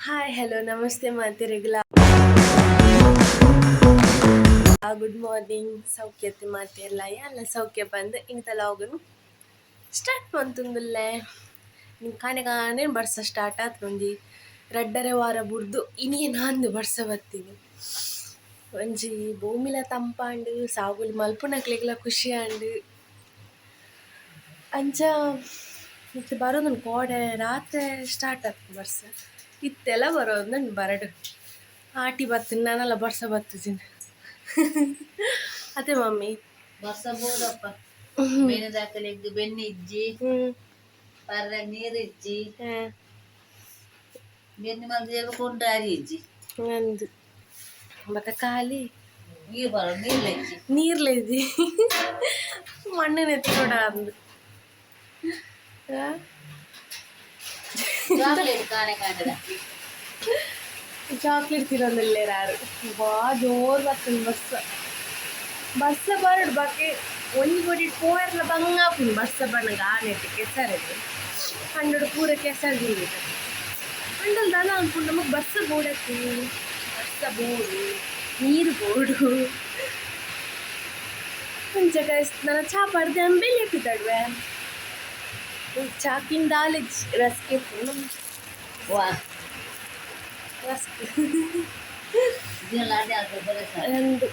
Hi, hello, ನಮಸ್ತೆ ಮಾತೆರೆಗ್ಲ. Good morning. ಸೌಖ್ಯತೆ ಮಾತೆರ್ಲ? ಯಾನ್ಲ ಸೌಖ್ಯ ಬಂದ್ ಇನಿತ ಲಾಗನ್ ಸ್ಟಾರ್ಟ್ ಮಂತೊಂದುಲ್ಲೆ. ಕಾನೆ ಕಾನೆ ಬರ್ಸ ಸ್ಟಾರ್ಟ್ ಆತ್ಂಡ್. ಒಂಜಿ ರಡ್ಡರೆ ವಾರ ಬುಡ್ದು ಇನಿಯೆ ನಾಂದ್ ಬರ್ಸ ಬತ್ತಿನಿ. ಒಂಜಿ ಭೂಮಿಲ ತಂಪಾಂಡ್, ಸಾಗುಲಿ ಮಲ್ಪುನಕ್ಲೆಗ್ಲ ಖುಷಿ ಆಂಡ್. ಅಂಚ ಇತ್ತೆ ಬರೋದುಂಡು. ಕೋಡೆ ರಾತ್ರೆ ಸ್ಟಾರ್ಟ್ ಆತ್ಂಡ್ ಬರ್ಸ, ಇತ್ತೆಲ ಬರೋದುಂಡು. ಬರಡ್, ಆಟಿ ಬತ್ತ್ಂಡ್, ನನಲ ಬರ್ಸ ಬತ್ತುಜಿಂದ್ ಅತೆ ಮಮ್ಮಿ? ಬರ್ಸ ಬೋಡಪ್ಪ. ಬೇನೆದಾಕಲೆಗ್ ಬೆನ್ನಿ ಇಜ್ಜಿ, ಪರ್ರೆ ನೀರ್ ಇಜ್ಜಿ. ಬೆನ್ನಿ ಮಲ್ತ್ ಕೊಂಡಾರಿ ಇಜ್ಜಿ. ಅಂದ್, ಬೊಕ ಖಾಲಿ. ನೀರ್ ಬರೋ ನೀರ್ಲ ಇಜ್ಜಿ. ನೀರ್ಲ ಇಜ್ಜಿ, ಮಣ್ಣು ನೆತ್ತಿಕೊಡ ಅಂದ್. ಚಾಕ್ಲೇಟ್ ಕಾಣೆ ಕಾಣದ. ಚಾಕ್ಲೇಟ್ ತಿನ್ನೊಂದುಲ್ಲೆರ್ ಆರ್. ವಾ, ಜೋರ್ ಬತ್ತುಂಡು ಬರ್ಸ. ಬರ್ಸ ಬರಡ್, ಬಾಕಿ ಒಂಜಿ ಬಡಿಟ್ ಪೋಯೆರ್ಲ ಬಂಗ ಆಪುಂಡು. ಬರ್ಸ ಬನ್ನಗ ಆನೆಟ್ ಕೆಸರೆಡ್ ಕಂಡೊಡು ಪೂರ ಕೆಸರು ದಿಂಜಿದ್ ಅಂಡಲ ದಾದ ಅನ್ಪುಂಡು ನಮಕ್. ಬರ್ಸ ಬೋಡತ್ತೆ? ಬರ್ಸ ಬೋಡು, ನೀರು ಬೋಡು. ಅಂಚ ಗೈಸ್, ನನ ಚಾ ಪರ್ದೆ ಅಂಬೇಲೆ ಪಿದಡ್ವೆ. ಚಾಕಿನ್ ದಾಲ ರಸ್ಕ್ ಇಪ್ಪುಂಡು. ವಾ. ರಸ್ಕ್. ದಿನ ಅದೇ ಬರಸ. ಅಂದ್,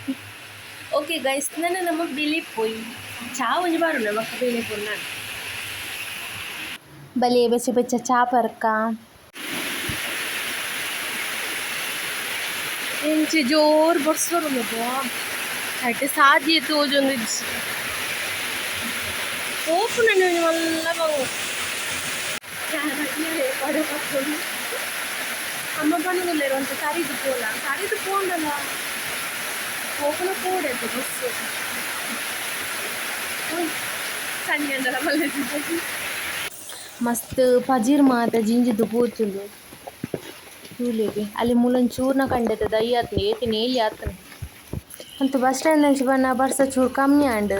ಓಕೆ ಗೈಸ್, ನನ ನಮ್ಮ ಬೆಲೆ ಪೋಯಿ ಚಾ ಒಂಜಿ ಬಾರುಂಡ ಬೊಕ್ಕ ಬೇಲೆ ಪೋಂಡ. ಬಲೆ ಬೆಚ್ಚ ಬೆಚ್ಚ ಚಾ ಪರ್ಕ. ಎಂಚ ಜೋರ್ ಬರ್ಸ ಬರೊಂದುಂಡು. ಐಟ್ ಸಾದಿಯೆ ತೋಜೊಂದಿಜ್ಜಿ. ಪೋಪುನನೆ ಒಂಜಿ ಮಲ್ಲ ಬಂಗ. ಕೊಡೆ ಪತ್ತೊಂದು ಅಮ್ಮ ಪನೊಂದುಲ್ಲೆರ್, ಒಂತೆ ತರಿದ್ ಪೋಲ. ತರಿದ್ ಪೋಂಡಲ ಪೋಪುನ ಪೋಡೆತೆ ಬಸ್ ಸಣ್ಣ ಮಲ್ಲೆ. ಮಸ್ತ್ ಪಜಿರ್ ಮಾತ ಜಿಂಜಿದ್ ಪೋತುಂಡು, ತೂಲೆಗೆ. ಅಲ್ಲಿ ಮೂಲೊಂಜಿ ಚೂರ್ನ ಕಂಡೆದ ದೈ ಆತ್ಂಡ್, ಏತ್ ನೇಲ್ಯ ಆತ್ಂಡ್. ಅಂತು ಬಸ್ ಸ್ಟ್ಯಾಂಡ್ ಅಂಚಿ ಬನ್ನ ಬರ್ಸ ಚೂರು ಕಮ್ಮಿ ಆಂಡ್.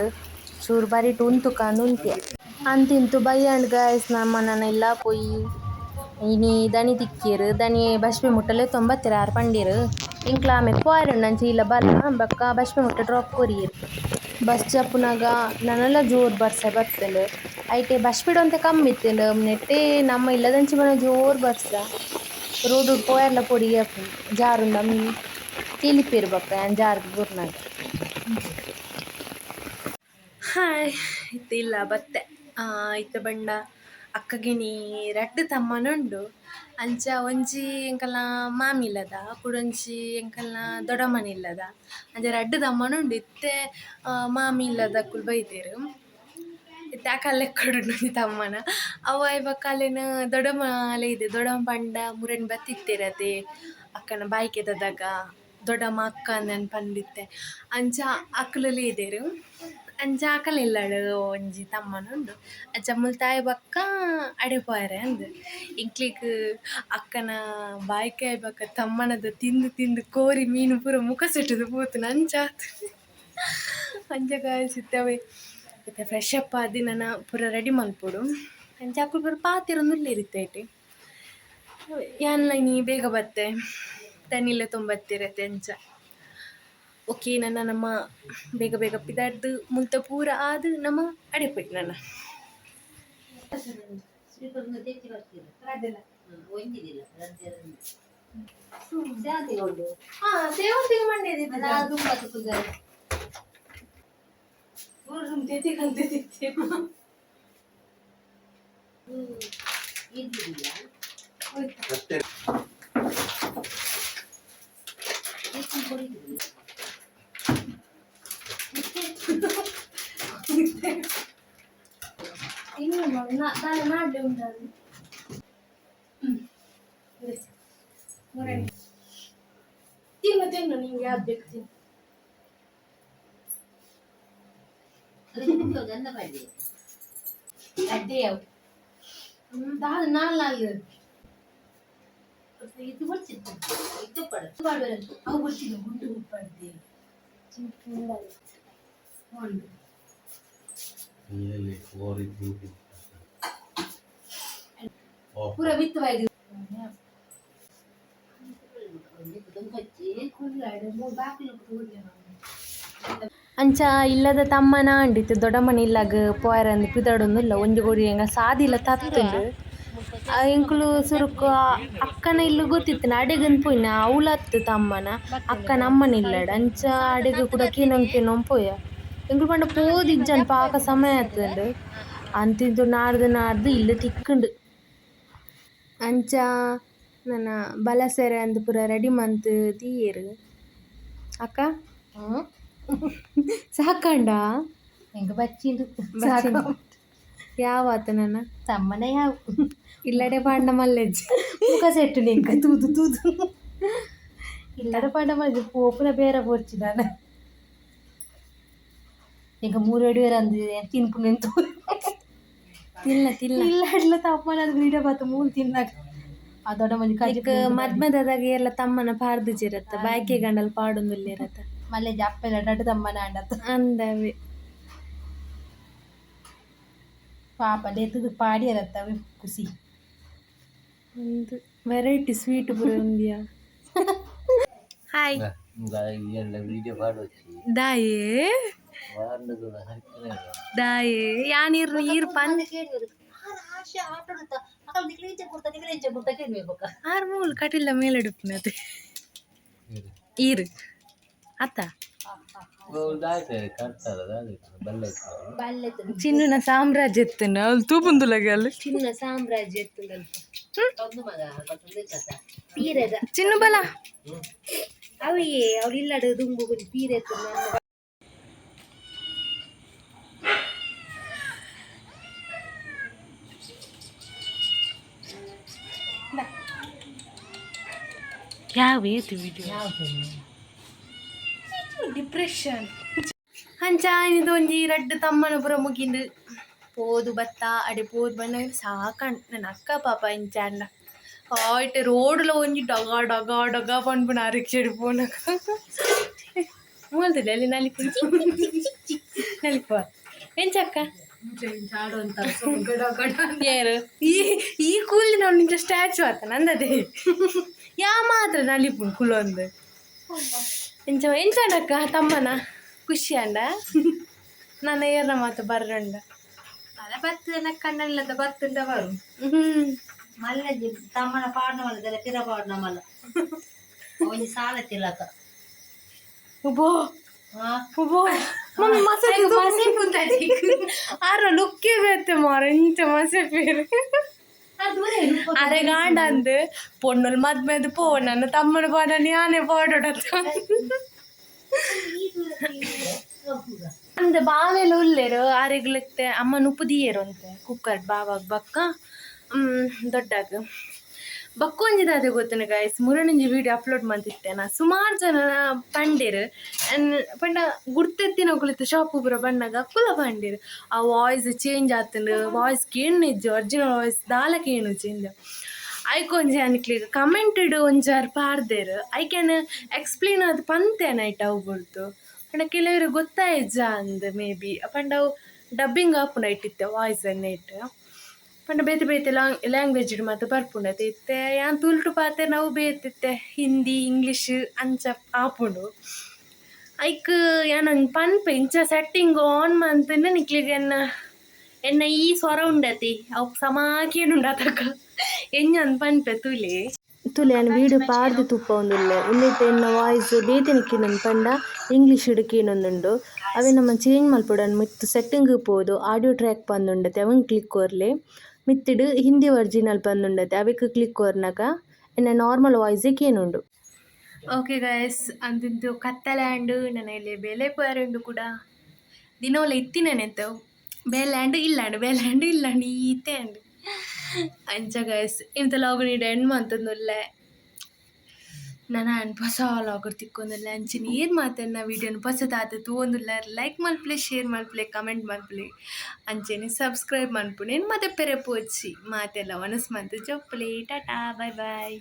ಚೂರು ಬರಿಟ್ ಉಂತುಕಂದ್ ಉಂತ್ಯ. ಅಂತು ಇಂತು ಬಯ್ಯಾಂಡ್ ಗಾಯ್ಸ್. ನಮ ನನ ಇಲ್ಲ ಪೋಯಿ. ಇನಿ ದನಿ ತಿಕ್ಕಿಯೆರ್. ದನಿ ಬಸ್ಪೆ ಮುಟ್ಟಲೆ ತೊಂಬತ್ತೆರ್ ಆರ್ ಪಂಡೆರ್. ಎಂಕ್ಲ ಆಮೆ ಪೋಯೆರ್ ಅಂಚ ಇಲ್ಲ ಬಲ್ಲ ಬೊಕ್ಕ ಬಸ್ಪೆ ಮುಟ್ಟ ಡ್ರಾಪ್ ಕೊರಿಯೆರ್. ಬಸ್ ಜಪ್ಪುನಗ ನನಲ ಜೋರ್ ಬರ್ಸ ಬತ್ತುಂಡು. ಐಟೆ ಬಸ್ ಸ್ಪೀಡ್ ಒಂತೆ ಕಮ್ಮಿ ಇತ್ತುಂಡು. ನೆಟ್ಟೆ ನಮ್ಮ ಇಲ್ಲದಂಚಿ ಬನ್ನ ಜೋರ್ ಬರ್ಸ. ರೋಡ್ ಪೋಯೆರ್ಲ ಪೊಡಿಗೆ ಆಪುಂಡು. ಜಾರುಂಡ ತೆಲಿಪೆರ್ ಬೊಕ್ಕ ಯಾನ್ ಜಾರ್ದ್ ಬೂರ್ನಗ. ಹಾಯ್, ಇತ್ತೆ ಇಲ್ಲ ಬತ್ತೆ. ಇತ್ತೆ ಬಂಡ ಅಕ್ಕಗಿಣಿ ರಡ್ಡ್ ತಮ್ಮನುಂಡು. ಅಂಚ ಒಂಜಿ ಎಂಕಲ್ನ ಮಾಮಿ ಇಲ್ಲದ, ಕುಡೊಂಜಿ ಎಂಕಲ್ನ ದೊಡ್ಡಮ್ಮನ ಇಲ್ಲದ. ಅಂಚ ರಡ್ಡ್ ತಮ್ಮನುಂಡು. ಇತ್ತೆ ಮಾಮಿ ಇಲ್ಲದಕುಲು ಬೈದೆರ್. ಇತ್ತೆ ಅಕಲ್ ಲೆಕ್ಕೊಡು ಒಂಜಿ ತಮ್ಮನ. ಅವು ಆಯಿ ಬೊಕ್ಕ ಅಲೆನ ದೊಡ್ಡಮ್ಮ ಇದೆ. ದೊಡ್ಡಮ್ಮ ಪಂಡ ಮುರೆನ್ ಬತ್ತಿತ್ತೆರ್ ಅತೆ ಅಕ್ಕನ ಬಾಯ್ಕೆದದಾಗ ದೊಡ್ಡಮ್ಮ ಅಕ್ಕ ಅಂದನ್ ಪಂಡಿತ್ತೆ. ಅಂಚ ಅಕ್ಲುಲು ಇದ್ದೆರ್. ಅಂಚ ಅಕಲ್ ಇಲ್ಲಡ್ ಒಂಜಿ ತಮ್ಮನ ಉಂಡು. ಅಂಚ ಮುಲ್ತಾಯ ಬೊಕ್ಕ ಅಡೆ ಪೋಯೆರೆ ಅಂದ್. ಎಂಕ್ಲೆಗ್ ಅಕ್ಕನ ಬಾಯ್ಕೆ ಆಯಿ ಬೊಕ್ಕ ತಮ್ಮನದ ತಿಂದು ತಿಂದು ಕೋರಿ ಮೀನು ಪೂರ ಮುಖ ಸೆಟ್ಟುದು ಪೋತುಂಡು, ಅಂಚ ಆತ್. ಅಂಚ ಗಾಯ್ಸ್, ಇತ್ತೆ ಅವೆ ಇತ್ತೆ ಫ್ರೆಶ್ ಅಪ್ ಆದ್ ನನ ಪೂರ ರೆಡಿ ಮಲ್ಪೊಡು. ಅಂಚ ಅಕುಲು ಪೂರ ಪಾತೆರೊಂದುಲ್ಲೆರ್ ಇತ್ತೆ ಐಟೆ. ಯಾನ್ಲ ಇನಿ ಬೇಗ ಬತ್ತೆ, ತನಿಲ ತೊಂಬತ್ತೆರ್ ಅಂಚ. ಓಕೆ, ನನ್ನ ನಮ್ಮ ಬೇಗ ಬೇಗ ಪಿದಾಡ್ದು ಮುಲ್ತ ಪೂರ ಆದ್ ನಮ ಅಡೆ ಪೋಯಿ ನನ. ಸ್ಪೀಕರ್ ತೆಚ್ಚಿ ಬರ್ತೀರ ಒಂಜಿದಿಲ್ಲ. ಸೇವಂತಿಗೆ ಉಂಟು. ಹಾ, ಸೇವಂತಿಗೆ ಮಂಡೆ. ಅದು ತುಂಬ ತುಪ್ಪುದಾರೆ. ತೆತಿ. ಇದ್ದಿಲ್ಲ. ಎಷ್ಟು ಕೊಡಿದ್ರಿ? ನಾಡ್ಲೆ ಉಂಟು. ತಿನ್ನು ತಿನ್ನು, ನಿಂಗೆ ಯಾವ್ದು ಬೇಕು ತಿನ್ನು. ಅದಕ್ಕೆ ಗಂಧ ಮಾಡಿ. ಅಡ್ಡೆ ಅವು ದಾದ ನಾಲ್ ನಾಲ್. ಇದು ಬರ್ತಿತ್ತು, ಇದು ಪಡ. ಅವು ಬರ್ತಿದ್ದು ಗುಂಡು ಉಪ್ಪಡ್ದೆ. ಉಂಡು. Nearly four thinking. ಪೂರ ಬಿತ್ತು ಬೈದು. ಅಂಚ ಇಲ್ಲದ ತಮ್ಮನ ಅಂಡಿತ್ತು ದೊಡ್ಡಮ್ಮನ ಇಲ್ಲಗ್ ಪೋಯೆರಂದ್ ಪಿದಡೊಂದುಲ್ಲ ಒಂಜಿ ಕೊಡಿ ಎಂಕಲ್ನ ಸಾದಿಲ ತತ್ತುಂಡು. ಎಂಕುಲು ಸುರುಕು ಅಕ್ಕನ ಇಲ್ಲ್ ಗೊತ್ತಿತ್ತಿನ ಅಡೆಗಂದ್ ಪೋಯಿನ ಅವ್ಲು ಅತ್ತ್ ತಮ್ಮನ ಅಕ್ಕನ ಅಮ್ಮನ ಇಲ್ಲಡ್ ಅಂಚ ಅಡೆಗ್ ಕುಡ ಕೇನೊಂದು ಕೇನೊಂದು ಪೋಯ ಎಂಕುಲು ಪಂಡ ಪೋದಿಜ್ಜಂಡ್ ಪಾಕ ಸಮಯ ಆತುಂಡು ಅಂತು ಇಂತು ನಾಡ್ದ್ ನಾಡ್ದ್ ಇಲ್ಲ್ ತಿಕ್ಕುಂಡು. ಅಂಚ ನನ ಬಲಸೆರೆ ಅಂದ್ ಪೂರ ರೆಡಿ ಮಂತ್ ದೀಯೆರ್ ಅಕ್ಕ ಸಾಕಾಂಡ. ಎಂಕ್ ಬಚ್ಚಿಂಡ್. ಯಾವಾತ ನನ ತಮ್ಮನ ಯಾವ ಇಲ್ಲಡೆ ಪಾಂಡ ಮಲ್ಲೆಜ್ಜಿ ಮುಖ ಸೆಟ್ಟು ನಿಂಕ ತೂದು ತೂದು ಇಲ್ಲಡೆ ಪಾಂಡ ಮಲ್ಲೆ ಪೋಪುನ ಬೇರೆ ಪೋರ್ಚಿ ದಾನ ಎಂಕ ಮೂರು ಅಡಿ ಅಂದು ತಿನ್ಪುನೆನ್ ತೂ ತಿಲ್ಲ ತಿಲ್ಲ. ಇಲ್ಲ ಇಲ್ಲ ತಮ್ಮನ ಅದು ವೀಡಿಯೋ ಬಾತು ಮೂಲು ತಿನ್ನಾಗ ಆ ದೊಡ್ಡ ಮಂಜಿ ಇಕ್ ಕಜಿ ಮದ್ಮೆದಾಗ ಎಲ್ಲ ತಮ್ಮನ ಪಾರ್ದಿಜಿರತ್ತ ಬಾಯ್ಕೆ ಗಂಡಲ್ ಪಾಡೊಂದುಲ್ಲೇರತ್ತ. ಮಲ್ಲೆ ಅಪ್ಪೆಲ್ಲ ದೊಡ್ಡ ತಮ್ಮನ ಅಂಡತ್ತ. ಅಂದವೆ. ಪಾಪ ಲೇತುದು ಪಾಡಿಯರತ್ತ ಅವೆ ಖುಷಿ. ಒಂದು ವೆರೈಟಿ ಸ್ವೀಟ್ ಪೂರ ಉಂದಿಯಾ. ಹಾಯ್. ದಾಯೆ ದಾಯೆ ಯಾನ್ ಇರ್ ಈರ್ ಪನ್ ಆರ್ ಮೂಲು ಕಟಿಲ್ಲ ಮೇಲೆಡುಪ್ಪುನತೆ ಈರ್ ಅತ್ತ ಚಿನ್ನುನ ಸಾಮ್ರಾಜ್ಯ ಎತ್ತನ ಅಲ್ಲಿ ತೂಪುಂದುಲಗೆ ಅಲ್ಲಿ. ಚಿನ್ನ ಸಾಮ್ರಾಜ್ಯ ಪೀರೆದ ಚಿನ್ನು ಬಲ. ಅವಿಯೇ ಅವ್ರು ಇಲ್ಲಡ ದುಂಬು ಕೊಂಚ ಪೀರೆ ಎತ್ತುಂದ. ಯಾವ ಏತು ವಿಡಿಯೋ ಡಿಪ್ರೆಷನ್ ಅಂಚ ಇದು ಒಂಜಿ ರಡ್ಡ್ ತಮ್ಮನ ಪೂರ ಮುಗಿಂದು ಪೋದು ಬತ್ತ ಅಡೆ ಪೋದು ಬನ್ನಗ ಸಾಕಂಡ್ ನನ್ನ ಅಕ್ಕ ಪಾಪ ಇಂಚ ಅಂಡ ಆಯ್ಟ್ ರೋಡ್ಲ ಒಂಜಿ ಡಗ ಡಗ ಡಗ ಪನ್ಪುನ ಆ ರಿಕ್ಷೆಡ್ ಪೋನಗ ಮೂಲ್ದಿಲ್ಲ ಅಲ್ಲಿ ನಲಿಪು ನಲಿಪುವ ಎಂಚ ಅಕ್ಕ ಏರು ಈ ಈ ಕೂಲಿನ ನಿಂಚ ಸ್ಟ್ಯಾಚು ಆತ ನಂದದೆ ಯಾ ಮಾತ್ರ ನಲಿಪು ಕುಲೊಂದು ಎಂಚ ಎಂಚಂಡಕ್ಕ ತಮ್ಮನ ಖುಷಿ ಅಂಡ ನನ್ನ ಏರ್ನ ಮಾತು ಬರ್ರಂಡ. ಅದ ಬತ್ತು ಕಣ್ಣಲ್ಲದ ಬತ್ತುಂಡ ಬರು. ಹ್ಮ್. ಮಲ್ಲಜಿ ತಮ್ಮನ ಪಾಡ್ನ ಮಲ್ಲದಲ್ಲ ಪಿರ ಪಾಡ್ನ ಮಲ್ಲ ಒಂಜಿ ಸಾಲ ತಿಲಕ. ಉಬೋ ಉಬೋ ಮಮ್ಮಿ ಮಸೆ ಮಸೆ ಪುಂತಾಜಿ. ಆರ ಲುಕ್ಕೇ ಬೇತೆ ಮಾರ ಇಂಚ ಮಸೆ ಪೇರು ಅರೆ ಗಾಂಡ ಅಂದ್ ಪೊಣ್ಣುಲ್ ಮದ್ಮೆದು ಪೋ ನನ್ನ ತಮ್ಮನ ಪಾಡನಿ ಆನೆ ಪಾಡೋಡತ್ತ ಅಂದ ಬಾವೆಲ್ಲ ಉಲ್ಲೇರು ಆರೆಗ್ಲತ್ತೆ ಅಮ್ಮ ನುಪ್ಪು ದಿಯೇರು ಅಂತೆ ಕುಕ್ಕರ್ ಬಾವಾಗ ಬಕ್ಕ ದೊಡ್ಡಾಗ ಬಕ್ಕೊಂಜಿದಾದೆ ಗೊತ್ತುನ ಗಾಯ್ಸ್ ಮುರಣಂಜಿ ವೀಡಿಯೋ ಅಪ್ಲೋಡ್ ಮಂತಿತ್ತೆ ನಾ ಸುಮಾರು ಜನ ಪಂಡೇರು ಪಂಡ ಗುರ್ತೆತ್ತಿನ ಕುಳಿತು ಶಾಪ್ ಪೂರ ಬಣ್ಣಗ ಅಕ್ಕುಲ ಪಂಡೇರು ಆ ವಾಯ್ಸ್ ಚೇಂಜ್ ಆತಂಡು ವಾಯ್ಸ್ ಕೇಣ್ಣೆಜ್ಜು ಒರಿಜಿನಲ್ ವಾಯ್ಸ್ ದಾಲ ಕೇಣು ಚೇಂಜ್ ಐಕೊಂಜಿ ಅನ್ಕ್ಲಿಗ್ ಕಮೆಂಟೆಡ್ ಒಂಜಾರು ಪಾರ್ದೆರ್ I can explain ಅದು ಪಂತೇನ ಐಟ್ ಅವು ಬುಡ್ದು ಪಂಡ ಕೆಲವರು ಗೊತ್ತಾಯ್ಜ ಅಂದ್ ಮೇ ಬಿ ಪಂಡ ಅವು ಡಬ್ಬಿಂಗ್ ಆಪುಂಡು ಐಟಿತ್ತೆ ವಾಯ್ಸ್ ಅನ್ನ ಇಟ್ಟು ಪಂಡ ಬೇತೆ ಬೇತೆ ಲ್ಯಾಂಗ್ವೇಜ್ ಮಾತ ಬರ್ಪುಂಡು ಇತ್ತೆ ಯಾನ್ ತುಳುಟು ಪಾತೆ ನಾವು ಬೇತಿತ್ತೆ ಹಿಂದಿ ಇಂಗ್ಲೀಷ್ ಅಂಚ ಆಪುಂಡು ಐಕ್ ಯಾನ್ ಒಂಜಿ ಪನ್ಪೆ ಇಂಚ ಸೆಟ್ಟಿಂಗ್ ಆನ್ ಮಂತುಂಡ ನಿಕ್ಲೆಗ್ ಎನ್ನ ಎನ್ನ ಈ ಸ್ವರ ಉಂಡತಿ ಅವು ಸಮ ಕೇನುಂಡತಕ ಎಂಜ ಪನ್ಪೆ ತೂಲೆ ತುಲೆ ಯಾನ್ ವೀಡಿಯೋ ಪಾಡ್ದ್ ತೂಪವೊಂದುಲ್ಲೆ ಉಂದೆಟ್ ಎನ್ನ ವಾಯ್ಸ್ ಬೇತೆನೆ ಕೇನೊಂದು ಪಂಡ ಇಂಗ್ಲೀಷ್ ಡ್ ಕೇನೊಂದುಂಡು ಅವೆ ನಮ ಚೇಂಜ್ ಮಲ್ಪೊಡು ಮಿತ್ತ್ ಸೆಟ್ಟಿಂಗ್ ಪೋದು ಆಡಿಯೋ ಟ್ರ್ಯಾಕ್ ಪಂದುಂಡತೆ ಅವೆನ್ ಕ್ಲಿಕ್ ಕೊರ್ಲೆ ಮಿತ್ತ್‌ಡ್ ಹಿಂದಿ ಒರಿಜಿನಲ್ ಪಂದುಂಡತೆ ಅವೆಕ್ ಕ್ಲಿಕ್ ಕೊರ್ನಗ ಎನ್ನ ನಾರ್ಮಲ್ ವಾಯ್ಸ್ ಕೇನುಂಡು. ಓಕೆ ಗೈಸ್ ಅಂತಿಂತು ಕತ್ತಲೆ ಆಂಡ್ ನನ ಎಲ್ಲೆ ಬೇಲೆ ಪೋಯೆರೆ ಉಂಡು ಕೂಡ ದಿನೋಲ ಇತ್ತಿನನೆತ್ತ ಬೇಲೆ ಆಂಡ್ ಇಲ್ಲಾಂಡ್ ಬೇಲೆ ಆಂಡ್ ಇಲ್ಲಾಂಡ್ ಈತೆ ಆಂಡ್ ಅಂಚ ಗೈಸ್ ಇಂತ ಲಾಗ್ ನೀಡ್ ಎಂಡ್ ಮಂತೊಂದುಲ್ಲೆ ನನ ಆಂಡ್ ಪೊಸ ಲಾಗರ್ ತಿಕ್ಕೊಂದುಲ್ಲೆ ಅಂಚಿನ ಏರ್ ಮಾತೆರ್ನ ವೀಡಿಯೋನು ಪೊಸತಾದ್ ತೂವೊಂದುಲ್ಲೆರ್ ಲೈಕ್ ಮಲ್ಪುಲೆ ಶೇರ್ ಮಲ್ಪುಲೆ ಕಮೆಂಟ್ ಮಲ್ಪುಲೆ ಅಂಚೆನೆ ಸಬ್ಸ್ಕ್ರೈಬ್ ಮನ್ಪುನೆ ಮಾತೆ ಪೆರೆ ಪೋಚಿ ಮಾತೆಲ್ಲ ವನಸ್ ಮಂತ್ ಜೊಪ್ಪುಲೆ ಟಾಟಾ ಬಾಯ್ ಬಾಯ್.